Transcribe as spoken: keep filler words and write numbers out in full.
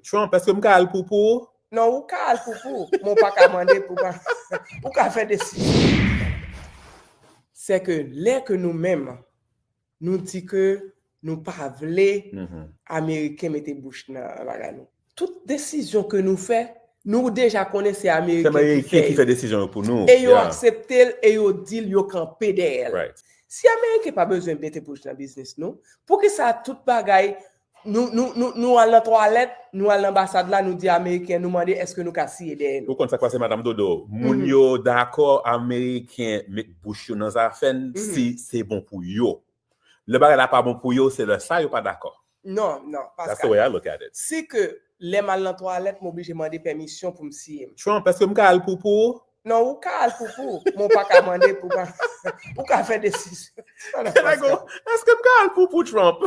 Trump, èske m ka al poupou? Non, ou ka al poupou, men ou pa ka mande pou pa. Ou ka fè desizyon. Se ke lè ke nou menm, nou di ke nou pa vle Mhm. Ameriken mete bouch nan bagay nou. Tout desizyon ke nou fè, nou deja konnen se Se Ameriken ki Ameriken fè ki yo. Fè desizyon yo pou nou. E yo Yeah. Aksepte l, e yo di l, yo kanpe dèyè l. Right. Si Ameriken pa bezwen mete bouch nan biznis nou, poukisa tout bagay, nou, nou, nou, nou al nan twalèt, nou al nan anbasad la, nou di Ameriken, nou mande èske nou ka siye dèyè nou. Ou konn sa k pase, Madanm Dodo? Moun Mhm. yo dakò Ameriken met bouch yo nan zafè n Mhm. si se bon pou yo. Lè bagay la pa bon pou yo, se lè sa yo pa dakò. Non, non, That's the Pascal. Way I look at it. Si ke lè m al nan twalèt, m oblije mande pèmisyon pou m siye m. Trump, èske m ka al poupou? Non, ou ka al poupou, men ou pa ka mande pou pa. Ou ka fè desizyon. Èske m ka al poupou, Trump?